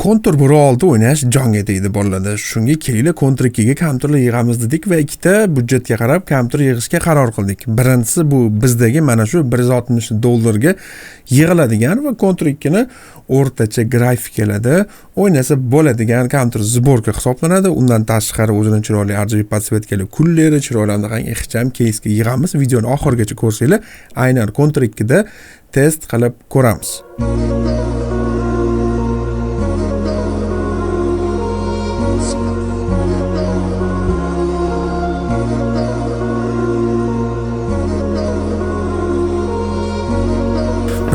Counter 1.6 o'ynash jonga tegdi bolalarda. Shunga kelinglar Counter 2 ga kompyuterlar yig'amiz dedik va ikkita byudjetga qarab kompyuter yig'ishga qaror qildik. Birinchisi bu bizdagi mana shu 160 dollarga yig'iladigan va Counter 2 ni o'rtacha grafikalarda o'ynasa bo'ladigan kompyuter сборка hisoblanadi. Undan tashqari o'zini chiroyli RGB podсветкali kulleri, chiroyli anaqangi ixcham keysga yig'amiz. Videoni oxirigacha ko'rsanglar, aynan Counter 2 da test qilib ko'ramiz.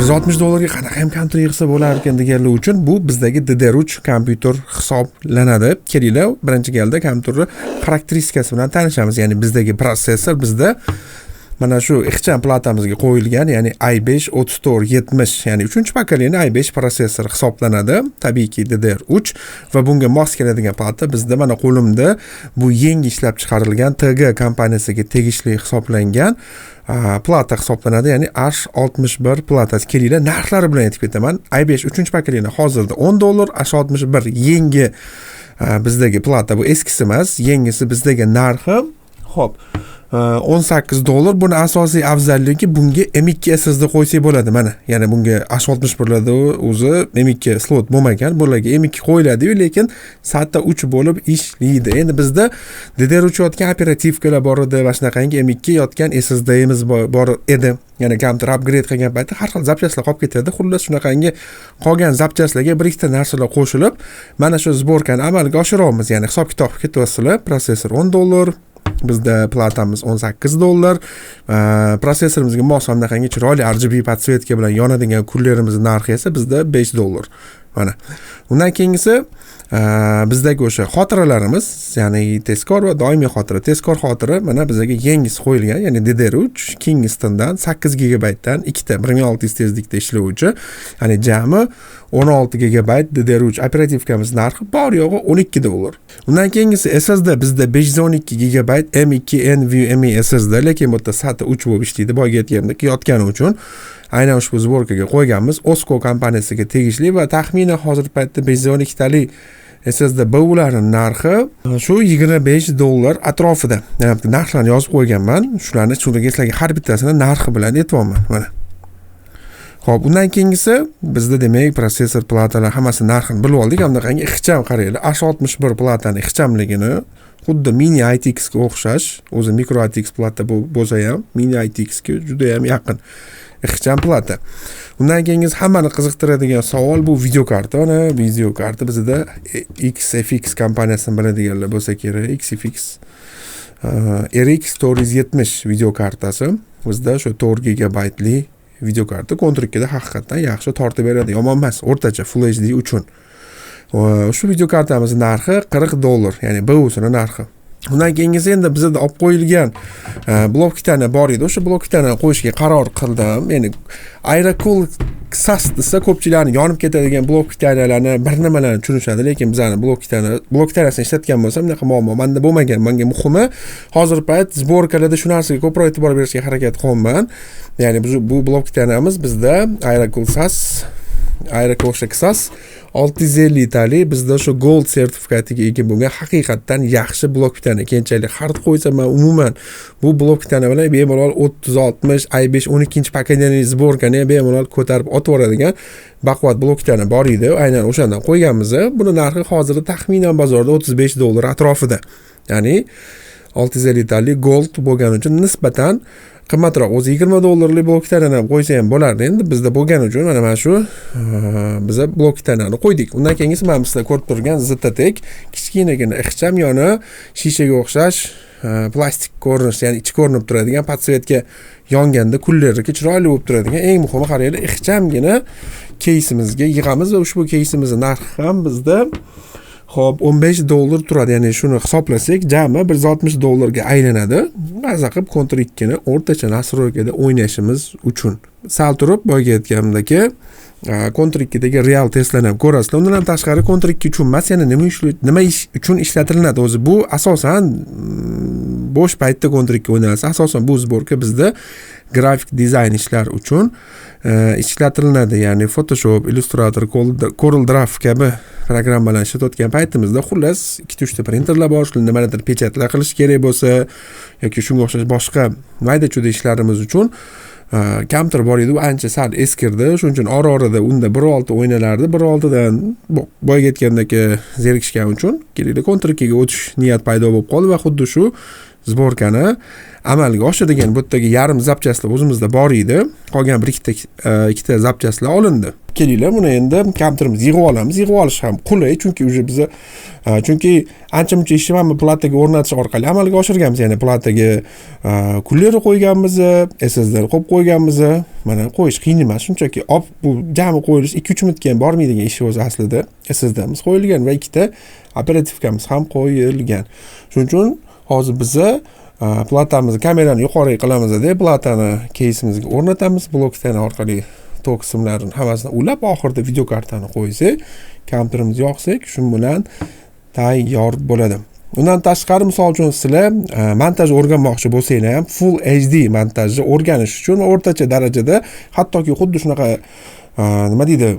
$160 dollarga qanaqa ham kompyuter yig'sa bo'lar ekan deganlar uchun bu bizdagi DDR3 kompyuter hisoblanadi. Kelinglar, birinchi galda kompyuterning xarakteristikasi bilan tanishamiz. Ya'ni bizdagi protsessor bizda mana shu ixcham platamizga qo'yilgan, ya'ni i5 3470, ya'ni 3-pokoleniya i5 protsessor hisoblanadi. Tabiiyki DDR3 va bunga mos keladigan plata bizda mana qo'limda bu yangi ishlab chiqarilgan TG kompaniyasiga tegishli hisoblangan plata hisoblanadi, ya'ni H61 platasi. Kelinglar, narxlari bilan aytib ketaman. i5 3-pokoleniya hozirda $10, H61 yangi bizdagi plata, bu eskisi emas, yangisi bizdagi narxi xo'p $18. Buni asosiy afzalligi bunga M2 SSD qo'ysak bo'ladi mana. Ya'ni bunga H61larda o'zi M2 slot bo'lmagan, bularga M2 qo'yiladi-yu, lekin SATA 3 bo'lib ishlaydi. Endi bizda DDR3 yotgan operativkalar bor edi va shunaqangi M2 yotgan SSDimiz bor edi. Ya'ni kompyuter upgrade qilgan paytda har xil zapchastlar qolib ketadi. Xullas, shunaqangi qolgan zapchastlarga bir ikkita narsalar qo'shilib, mana shu sborkani amalga oshiramiz. Ya'ni hisob-kitob qilib ketyapsizlar. Protsessor $10, bizda platamiz $18. Protsessorimizga mos anaqangi chiroyli RGB podсветка bilan yonadigan kullerimizning narxi esa bizda $5. Mana. Undan keyingisi bizdagi o'sha xotiralarimiz, ya'ni tezkor va doimiy xotira. Tezkor xotira mana bizga yangisi qo'yilgan, ya'ni DDR3 Kingstondan 8 gigabaytdan ikkita 1600 tezlikda ishlovchi, ya'ni jami 16 gigabayt DDR3 operativkamiz narxi bor yo'g'i $12. Undan keyingisi SSD bizda 512 gigabayt M2 NVMe SSD, lekin bu yerda SATA 3 bo'lib ishlaydi. Boyga aytgandek, yotgani uchun aynan ushbu sborkaga qo'yganmiz. Osco kompaniyasiga tegishli va taxminan hozirgi paytda 512 talik SSD BUlarning narxi shu $25 atrofida. Ya'ni narxlarni yozib qo'yganman. Shularni shunga sizlarga har bittasini narxi bilan aytyapman mana. Xo'p, undan keyingisi bizda demak protsessor, platalar hammasi narxini bilib oldik. Bunaqangi ixcham qaranglar, H61 platani ixchamligini xuddi mini ITX ga o'xshash, o'zi micro ITX plata bo'lsa ham mini ITX ga juda ham yaqin ixcham plata. Undan keyingisi hammani qiziqtiradigan savol bu video karta. Mana video karta bizda XFX kompaniyasini biladiganlar bo'lsa kerak. XFX RX 470 video kartasi bizda shu 4 gigabaytli video karta Counter 2 da haqiqatan yaxshi tortib beradi, yomon emas, o'rtacha Full HD uchun. Shu video kartamizning narxi $40, ya'ni BUsini narxi. Undan keyingisi endi bizda olib qo'yilgan blok kitani bor edi. O'sha blok kitani qo'yishga qaror qildim. Ya'ni Aerocool SAS desa ko'pchiliklarni yonib ketadigan blok kitanalarni bir nimalarni tushunishadi, lekin bizani blok kitanasini ishlatgan bo'lsam bunaqa muammo menda bo'lmagan. Menga muhimi hozir payt sborkalarda shu narsaga ko'proq e'tibor berishga harakat qilyapman. Ya'ni bu blok kitanamiz bizda Aerocool SAS, Aerocool SAS 650 tali bizda shu gold sertifikatiga ega bo'lgan haqiqatdan yaxshi blok kitani. Keyinchalik xarid qo'ysam men umuman bu blok kitani bilan bemalol 3060 i5 12-pokoleniya sborkani bemalol ko'tarib otib yuboradigan baquvvat blok kitani bor edi. Aynan o'shandan qo'yganmiz. Buni narxi hozirda taxminan bozorda $35 atrofida. Ya'ni 650 tali gold bo'lgani uchun nisbatan qimmatroq. O'zi $20 blok kitanani ham qo'ysa ham bo'lardi. Endi bizda bo'lgani uchun mana shu biza blok kitanani qo'ydik. Undan keyingisi mana sizlar ko'rib turgan ZTTech kichkinagina ixcham yoni shishaga o'xshash plastik ko'rinish, ya'ni ichi ko'rinib turadigan, podсветка yonganda kullerga chiroyli bo'lib turadigan, eng muhimi qaranglar, ixchamgina keysimizga yig'amiz va ushbu keysimizning narxi ham bizda xo'p $15 turadi. Ya'ni shuni hisoblasak, jami $160 ga aylanadi. Maza qilib Counter 2 ni o'rtacha nastroykada o'ynashimiz uchun. Sal turib boyga aytganimdek, Counter 2 dagi real testlarni ham ko'rasizlar. Undan ham tashqari Counter 2 uchun emas, yana nima ish uchun ishlatilinadi o'zi? Bu asosan bo'sh paytda Counter 2 o'ynalsa, asosan bu sborka bizda grafik dizayn ishlar uchun ishlatilinadi. Ya'ni Photoshop, Illustrator, Corel Draw kabi Programmalarni ishlatayotgan paytimizda xullas 2-3 ta printerlar bor, shular nimalardir pechatlar qilish kerak bo'lsa yoki shunga o'xshash boshqa mayda-chuyda ishlarimiz uchun kompyuter bor edi, u ancha sal eskirdi. Shuning uchun ora-orada unda 1.6 o'ynalardi. 1.6dan boyga aytgandek zerikishgan uchun kerakli Counter 2 ga o'tish niyat paydo bo'lib qoldi va xuddi shu sborkani amalga oshirgan. Bu yerdagi yarim zapchastlar o'zimizda bor edi. Qolgan bir ikkita zapchastlar olindi. Kelinglar, buni endi kompyuterimizni yig'ib olamiz. Yig'ib olish ham qulay, chunki уже biza, chunki ancha muncha ishni mana bu plataga o'rnatish orqali amalga oshirganmiz. Ya'ni plataga kulerni qo'yganmiz, SSD ni qo'yib qo'yganmiz. Mana qo'yish qiyin emas, shunchaki op bu jami qo'yilish 2-3 minutga ham bormaydigan ish o'zi aslida. SSDmiz qo'yilgan va ikkita operativkamiz ham qo'yilgan. Shuning uchun hozir biza platamizni kamerani yuqoriga qilamiz deb platani keysimizga o'rnatamiz. Blokdan orqali tok simlarini hammasini ulab, oxirida video kartani qo'ysak, kompyuterimizni yoqsak, shu bilan tayyor bo'ladi. Undan tashqari, misol uchun sizlar montaj o'rganmoqchi bo'lsanglar ham Full HD montajni o'rganish uchun o'rtacha darajada, hattoki xuddi shunaqa nima deydi,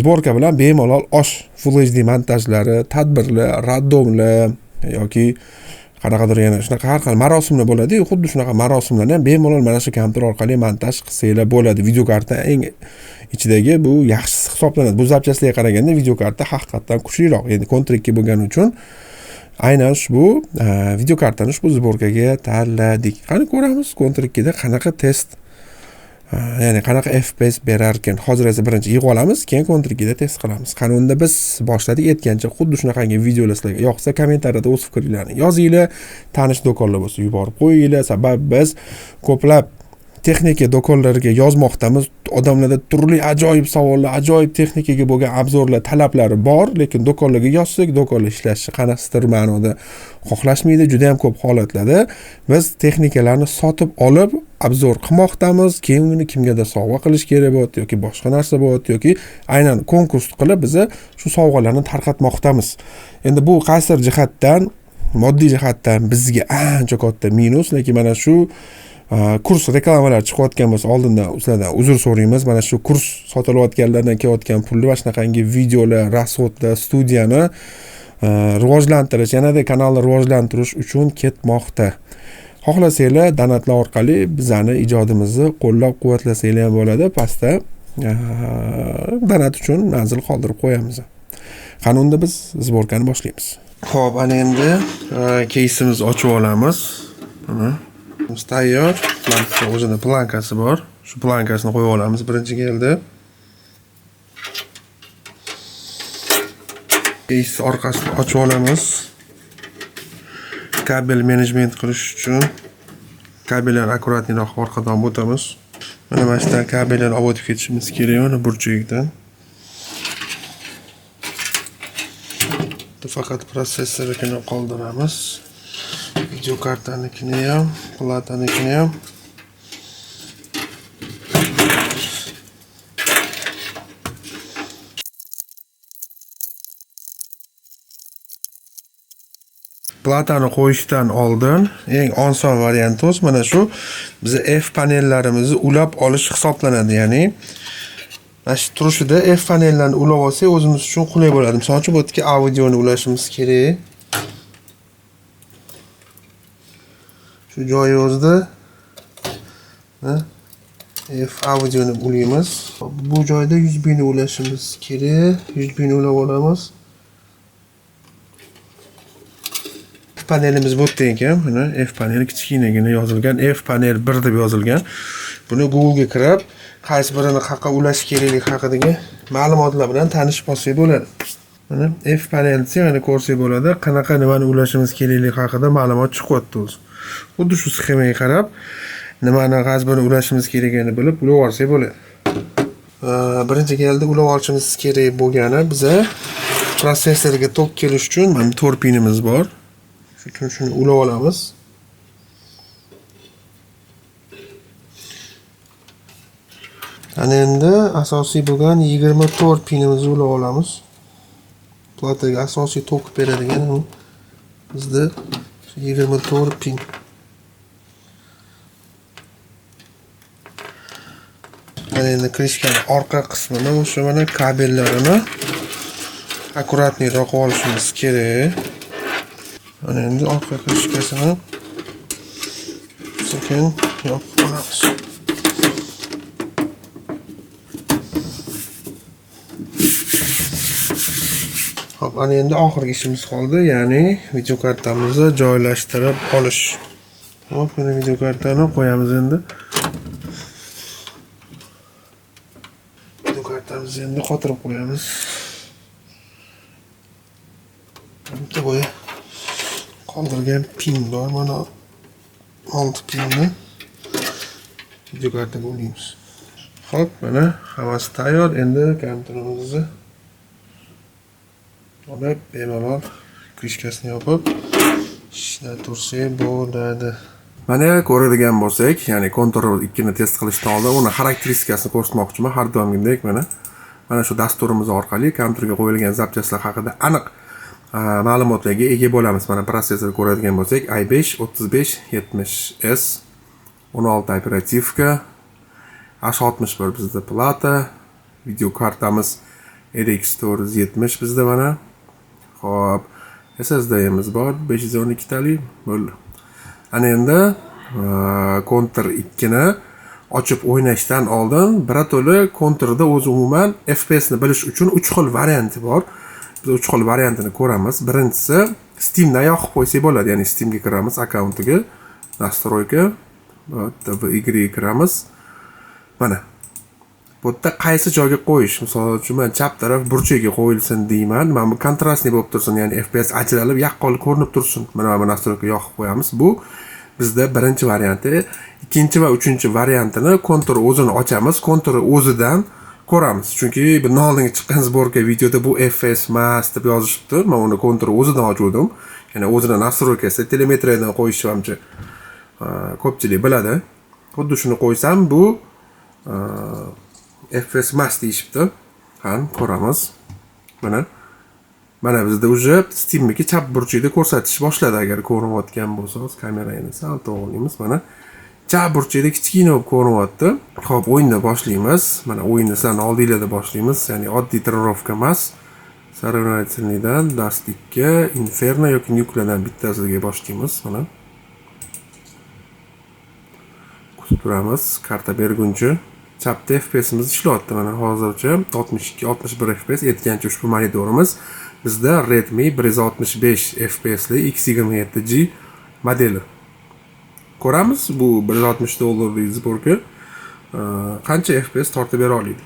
sborka bilan bemalol osh Full HD montajlari, tadbirlar, raddomlar yoki qanaqadir yana shunaqa har xil marosimlar bo'ladi-yu, xuddi shunaqa marosimlarni ham bemalol mana shu kompyuter orqali montaj qilsanglar bo'ladi. Video karta eng ichidagi bu yaxshisi hisoblanadi. Bu zapchastlarga qaraganda video karta haqiqatdan kuchliroq. Endi Counter 2 bo'lgani uchun aynan ushbu video kartani ushbu sborkaga tanladik. Qani ko'ramiz Counter 2 da qanaqa test, ya'ni qanaqa FPS berar ekan. Hozir esa birinchi yig'ib olamiz, keyin Counter 2 da test qilamiz. Qani unda biz boshladik. Aytgancha xuddi shunaqangi videolar sizlarga yoqsa, kommentariyada o'z fikringizni yozinglar. Tanish do'konlar bo'lsa yuborib qo'yinglar. Sabab biz ko'plab texnika do'konlariga yozmoqdamiz. Odamlarda turli ajoyib savollar, ajoyib texnikaga bo'lgan obzorlar, talablari bor, lekin do'konlarga yozsak, do'konlar ishlashi qanaqasidir ma'noda xohlashmaydi. Juda ham ko'p holatlarda biz texnikalarni sotib olib obzor qilmoqdamiz, keyin uni kimgadir sovg'a qilish kerak bo'ladi yoki boshqa narsa bo'ladi yoki aynan konkurs qilib biz shu sovg'alarni tarqatmoqdamiz. Endi bu qaysidir jihatdan, moddiy jihatdan bizga ancha katta minus, lekin mana shu kurs reklamalar chiqayotgan bo'lsa, oldindan sizlardan uzr so'raymiz. Mana shu kurs sotilayotganlardan kelayotgan pulni va shunaqangi videolar, rasxodlar, studiyani rivojlantirish, yanada kanalni rivojlantirish uchun ketmoqda. Xohlasanglar donatlar orqali bizani ijodimizni qo'llab-quvvatlasanglar ham bo'ladi. Pastda donat uchun manzil qoldirib qo'yamiz. Qani unda biz sborkani boshlaymiz. Xo'p, ana endi keysimizni ochib olamiz. Mana biz tayyor. Plankasi o'zini plankasi bor. Shu plankasini qo'yib olamiz birinchi keldi. Keys orqasini ochib olamiz. Kabel menejment qilish uchun kabellarni akkuratniroq orqadan olib o'tamiz. Mana shu yerdan kabellarni olib o'tib ketishimiz kerak, mana burchakdan. Faqat protsessornikini qoldiramiz. Video kartanikini ham, platanikini ham. Platani qo'yishdan oldin eng oson varianti o'zi mana shu biz F panellarimizni ulab olish hisoblanadi. Ya'ni mana shu turishida F panellarni ulab olsak o'zimiz uchun qulay bo'ladi. Misol uchun bu yerga audioni ulashimiz kerak. Shu joyi o'zida, ha, F audioni ulaymiz. Bu joyda USB ni ulashimiz kerak. USB ni ulab olamiz. F panelimiz bu yerda ekan. Mana F paneli kichkinagina yozilgan, F panel 1 deb yozilgan. Buni Google ga kirib, qaysi birini qayerga ulash kerakligi haqidagi ma'lumotlar bilan tanishib olsak bo'ladi. Mana F panel desa, mana ko'rsak bo'ladi, qanaqa nimani ulashimiz kerakligi haqida ma'lumot chiqyapti o'zi. Xuddi shu sxemaga qarab, nimani qaysi birini ulashimiz kerakligini bilib ulab olsak bo'ladi. Birinchi galda ulab olishimiz kerak bo'lgani biza protsessorga tok kelish uchun mana 4 pinimiz bor. Shu uchun shuni ulab olamiz. Ana endi asosiy bo'lgan 24 pinimizni ulab olamiz. Plataga asosiy tok beradigan u bizda 24 pin. Ana endi krishkani orqa qismini, o'sha mana kabellarini Аккуратный roq olishimiz kerak. Mana endi orqa крышка sini sekin yopib olamiz. Xo'p, ana endi oxirgi ishimiz qoldi, ya'ni videokartamizni joylashtirib olish. Xo'p, mana videokartani qo'yamiz endi. Videokartamizni endi qotirib qo'yamiz. Bitta boya qoldirgan pin bor, mana 6 pinni videokartaga ulaymiz. Xo'p, mana hammasi tayyor. Endi kompyuterimizni olib, bemalol крышка sini yopib ishlatursak bo'ladi. Mana ko'radigan bo'lsak, ya'ni Counter 2 ni test qilishdan oldin uni xarakteristikasini ko'rsatmoqchiman. Har doimgidek mana shu dasturimiz orqali kompyuterga qo'yilgan запчастlar haqida aniq ma'lumotlarga ega bo'lamiz. Mana protsessorni ko'radigan bo'lsak, i5 3570S, 16 operativka, H61 bizda plata, video kartamiz RX 470 bizda mana. Xo'p, SSD'miz bor, 512 talik bo'ldi. Ana endi Counter 2 ni ochib o'ynashdan oldin birato'la Counterda o'zi umuman FPS ni bilish uchun 3 xil varianti bor. Biz 3 xil variantini ko'ramiz. Birinchisi Steamdan yoqib qo'ysak bo'ladi, ya'ni Steamga kiramiz, akkauntiga, настройка, bu Y ga kiramiz. Mana bu yerda qaysi joyga qo'yish, misol uchun men chap taraf burchagiga qo'yilsin deyman. Mana bu kontrastli bo'lib tursin, ya'ni FPS ajralib yaqqol ko'rinib tursin. Mana bu настройка yoqib qo'yamiz. Bu bizda birinchi varianti. Ikkinchi va uchinchi variantini Counter o'zini ochamiz, Counter o'zidan ko'ramiz. Chunki bundan oldingi chiqqan сборка videoda bu FPS emas deb yozishibdi. Men uni Counter o'zidan ochuvdim. Ya'ni o'zini настройка si telemetriyadan qo'yishni hamcha ko'pchilik biladi. Xuddi shuni qo'ysam bu FPS emas deyishibdi. Ham ko'ramiz. Mana. Mana bizda уже Steam'niki chap burchakda ko'rsatish boshladi. Agar ko'rinayotgan bo'lsa, hozir kamerani sal to'g'rilaymiz. Mana chap burchakda kichkina bo'lib ko'rinyapti. Xo'p, o'yinni boshlaymiz. Mana o'yinni sizlarning oldingizda boshlaymiz. Ya'ni oddiy trenirovka emas. Соревновательныйdan Dust 2, Inferno yoki Nucleardan bittasiga boshlaymiz. Mana. Kutib turamiz karta berguncha. Chapda FPSimiz ishlayapti. Mana hozircha 62, 61 FPS aytgancha ushbu monitorimiz bizda Redmi 165 FPS li X27G modeli. Ko'ramiz bu bir yuz oltmish dollarlik сборка qancha FPS tortib bera oladi.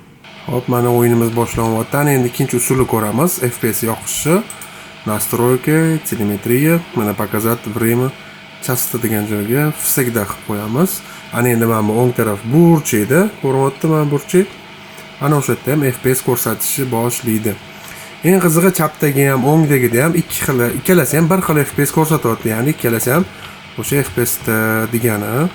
Hop, mana o'yinimiz boshlanyapti. Ana endi ikkinchi usulni ko'ramiz. FPS yoqishi, настройка, telemetriya, mana показать время часто degan joyga всегда qilib qo'yamiz. Ana endi mana bu o'ng taraf burchakda ko'ryapti, mana burchak. Ana o'sha yerda ham FPS ko'rsatishni boshlaydi. Eng qizig'i chapdagi ham, o'ngdagida ham ikki xil, ikkalasi ham bir xil FPS ko'rsatyapti. Ya'ni ikkalasi ham o'sha FPS da degani.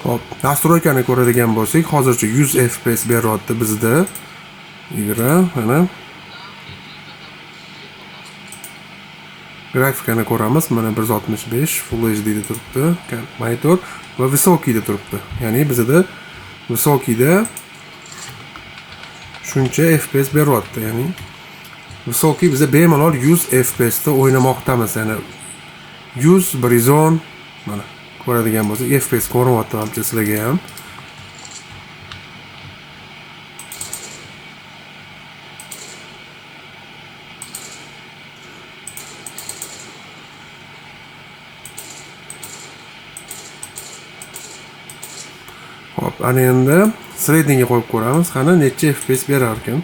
Xo'p, настройка ni ko'radigan bo'lsak, hozircha 100 FPS beryapti bizda. Игра, mana. Grafikani ko'ramiz, mana 165 Full HD da turibdi, monitor va высокий da turibdi. Ya'ni bizda высокий da shuncha FPS beryapti, ya'ni высокий biza bemalol 100 FPS da o'ynamoqdamiz, ya'ni 100, bir yuz o'n, mana ko'radigan bo'lsak FPS ko'rinyapti manimcha sizlarga ham. Xo'p, ana endi средний ga qo'yib ko'ramiz, qani necha FPS berar ekan.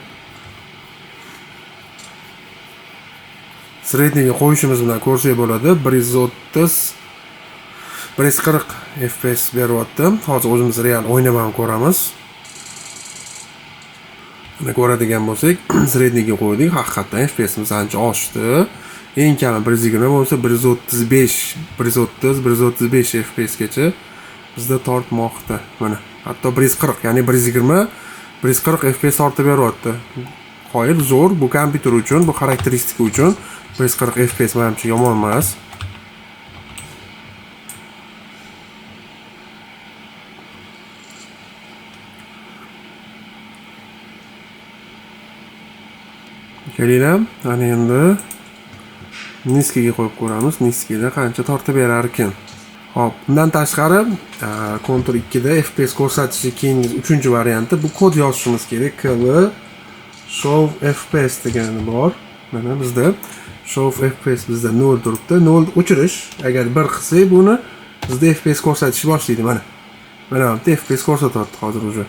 Средний ga qo'yishimiz bilan ko'rsak bo'ladi, bir yuz o'ttiz, bir yuz qirq FPS beryapti. Hozir o'zimiz real o'ynab ham ko'ramiz. Mana ko'radigan bo'lsak, средний ga qo'ydik, haqiqatdan FPSimiz ancha oshdi. Eng kami bir yuz yigirma bo'lsa, bir yuz o'ttiz besh, bir yuz o'ttiz, bir yuz o'ttiz besh F P S gacha bizda tortmoqda. Mana hatto bir yuz qirq, ya'ni bir yuz yigirma, 140 FPS tortib beryapti. Qoyil, zo'r bu kompyuter uchun, bu xarakteristika uchun 140 FPS manimcha yomon emas. Kelinglar, ana endi низкий ga qo'yib ko'ramiz. Низкий da qancha tortib berar ekan. Hop, bundan tashqari Contour 2 da FPS ko'rsatishi keyingi uchinchi varianti bu kod yozishimiz kerak. Kl show FPS degani bor. Mana bizda show FPS bizda 0 turibdi. 0 o'chirish. Agar 1 qilsak buni bizda FPS ko'rsatishni boshlaydi mana. Mana bu yerda FPS ko'rsatyapti hozir уже.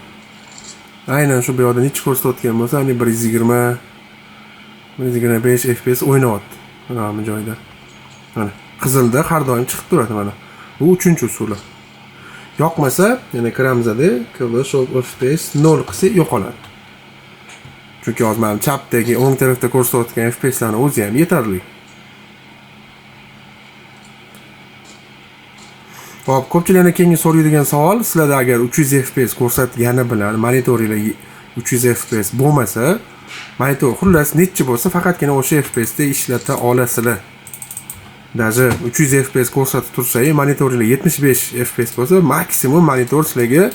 Aynan shu bu yoqda necha ko'rsatayotgan bo'lsa, ya'ni 120 125 FPS o'ynayapti. Mana bu joyda. Mana qizilda har doim chiqib turadi mana. Bu uchinchi usuli. Yoqmasa, yana kiramizda kl show FPS 0 qilsak yo'qoladi. Chunki hozir mana chapdagi o'ng tarafda ko'rsatayotgan FPSlarni o'zi ham yetarli. Hop, ko'pchilikni keyingi so'raydigan savol, sizlarda agar 300 FPS ko'rsatgani bilan monitoringlar 300 FPS bo'lmasa, monitor xullas necha bo'lsa faqatgina o'sha FPSda ishlata olasizlar. Даже 300 FPS ko'rsatib tursa ham monitoringlar 75 FPS bo'lsa, maksimum monitor sizlarga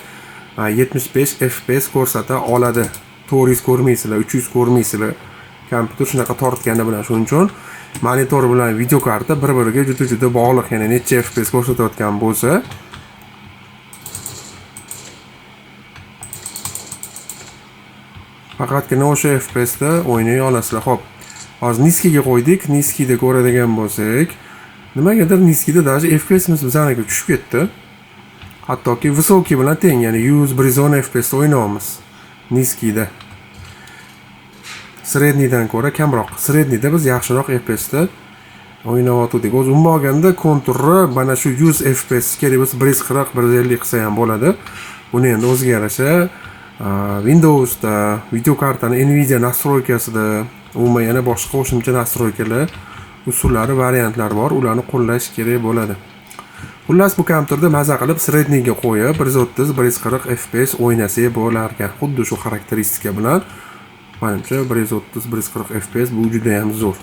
75 FPS ko'rsata oladi. 400 ko'rmaysizlar, 300 ko'rmaysizlar. Kompyuter shunaqa tortgani bilan, shuning uchun monitor bilan video karta bir-biriga juda-juda bog'liq. Ya'ni necha FPS ko'rsatayotgan bo'lsa, faqatgina o'sha FPSda o'ynay olasizlar. Xo'p, hozir низкий ga qo'ydik. Низкий da ko'radigan bo'lsak, nimagadir низкий da даже FPSimiz bizaniki tushib ketdi. Hattoki высокий bilan teng, ya'ni 100 110 FPS da o'ynayapmiz низкий da. Средний dan ko'ra kamroq. Средний da biz yaxshiroq FPSda o'ynayotgandik. O'zi umuman olganda konturni mana shu 100 FPS kerak bo'lsa 140, 150 qilsa ham bo'ladi. Buni endi o'ziga yarasha Windowsda, video kartani Nvidia настройка sida, umuman yana boshqa qo'shimcha настройка lar, usullari, variantlari bor. Ularni qo'llash kerak bo'ladi. Xullas, bu kompyuterda maza qilib средний ga qo'yib 130, 140 FPS o'ynasak bo'lar ekan. Xuddi shu xarakteristika bilan manimcha 130, 140 FPS bu juda ham zo'r.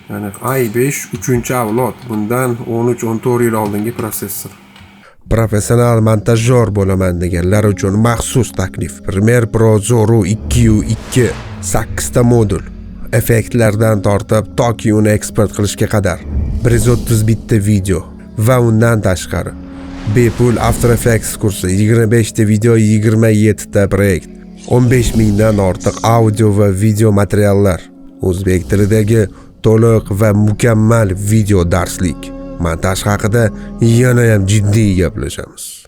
Ya'ni i5 3-avlod, bundan 13-14 yil oldingi protsessor. Professional montajyor bo'laman deganlar uchun maxsus taklif. Premiere Pro Zoro 2.2 8 ta modul. Effektlardan tortib toki uni eksport qilishga qadar 131 ta video va undan tashqari bepul After Effects kursi, 25 ta video, 27 ta proyekt, 15 mingdan ortiq audio va video materiallar, o'zbek tilidagi to'liq va mukammal video darslik. Montaj haqida yana ham jiddiy gaplashamiz.